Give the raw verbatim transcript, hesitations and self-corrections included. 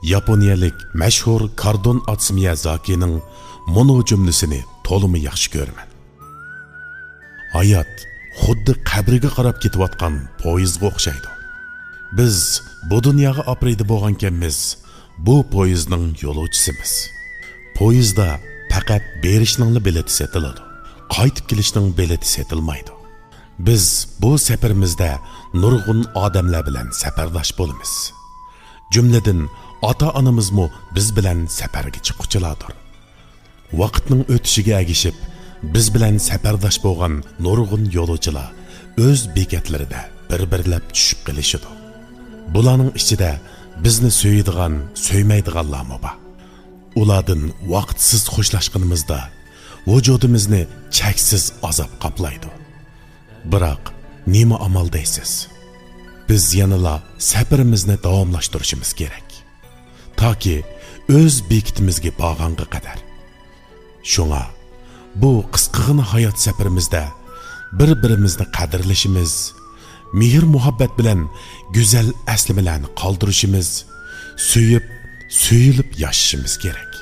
ياپونىيەلىك مەشھۇر كاردون ئاتسۇمىيەزاكىنىڭ مۇنۇ جۈملىسىنى تولىمۇ ياخشى كۆرىمەن. ھايات خۇددى قەبرىگە قاراپ كېتىۋاتقان پويىزغا ئوخشايدۇ. بىز بۇ دۇنياغا ئاپىرىدە بولغانكەنمىز، بۇ پويىزنىڭ يولۇچىسىمىز. پويىزدا پەقەت بېرىشنىڭلا بېلىتى سېتىلىدۇ، قايتىپ كېلىشنىڭ بېلىتى سېتىلمايدۇ. بىز بۇ سەپىرىمىزدە نۇرغۇن ئادەملەر بىلەن سەپەرداش بولىمىز. جۈملىدىن، ئاتا-ئانىمىزمۇ بىز بىلەن سەپەرگە چىققۇچىلاردۇر. ۋاقىتنىڭ ئۆتۈشىگە ئەگىشىپ، بىز بىلەن سەپەرداش بولغان نۇرغۇن يولۇچىلار ئۆز بېكەتلىرىدە بىر-بىرلەپ چۈشۈپ قېلىشىدۇ. بۇلارنىڭ ئىچىدە بىزنى سۆيىدىغان، سۆيمەيدىغانلارمۇ بار. ئۇلاردىن ۋاقىتسىز خوشلاشقىنىمىزدا، ۋۇجۇدىمىزنى چەكسىز ئازاب قاپلايدۇ. بىراق، نېمە ئامال دەيسىز؟ بىز يەنىلا سەپىرىمىزنى داۋاملاشتۇرۇشىمىز كېرەك. تاكى ئۆز بېكىتىمىزگە بارغانغا قەدەر. شۇڭا، بۇ قىسقىغىنا ھايات سەپىرىمىزدە بىر-بىرىمىزنى قەدىرلىشىمىز، مېھىر-مۇھەببەت بىلەن گۈزەل ئەسلىمىلەرنى قالدۇرۇشىمىز، سۆيۈپ، سۆيۈلۈپ ياشىشىمىز كېرەك.